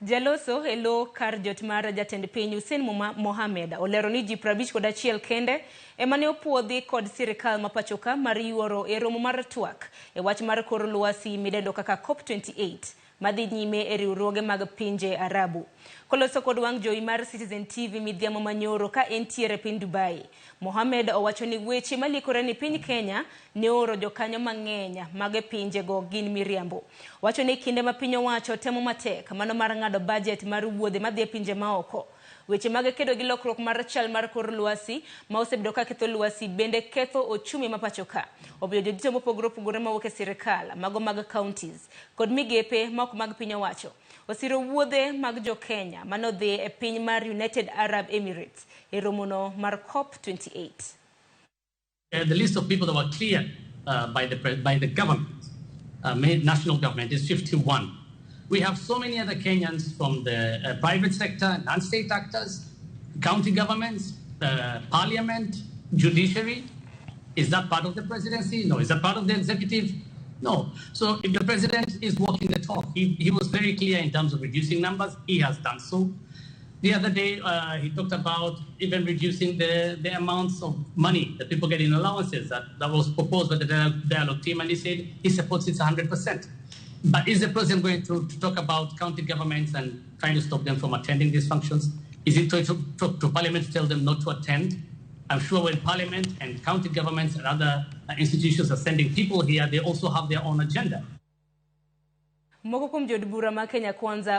Jaloso e lo kar jot mar jatend piny Hussein Mohamed olero ni ji 51 kende ema ne opuodhi kod sirikal ma pachoka mar yuoro e romo mar twak e wach mar kor lwasi midendo kaka COP28 madhi nyime e riwruoge mag pinje Arabu. Koloso kod wang' jowi mar Citizen TV midhiambo manyoro ka entiere piny Dubai, Mohamed owacho ni weche malikore ni piny Kenya ne ooro jokanyo mang'eny mag e pinjego gin miriambo. Wacho ni kinde ma piny owacho temo matek mano mar ng'ado bajet mar wuodhe madhi e pinje maoko. Weche mag kedo gi lokruok mar chal mar kor lwasi ma osebedo ka ketho lwasi bende ketho ochumi ma pacho ka. Omiyo jodito mopogore opogore mawuok e sirikal, mago mag counties kod migepe ma ok mag piny owacho osiro wuodhe mag jo Kenya manodhi e piny mar United Arab Emirates e romono mar COP28. The list of people that were cleared by the government, national government, is 51. We have so many other Kenyans from the private sector, non-state actors, county governments, parliament, judiciary. Is that part of the presidency? No. Is that part of the executive? No. So if the president is walking the talk, he was very clear in terms of reducing numbers. He has done so. The other day, he talked about even reducing the amounts of money that people get in allowances that was proposed by the dialogue team, and he said he supports it 100%. But is the president going to talk about county governments and trying to stop them from attending these functions? Is he going to talk to parliament to tell them not to attend? I'm sure when parliament and county governments and other institutions are sending people here, they also have their own agenda. Moko kuom jood bura ma Kenya Kwanza.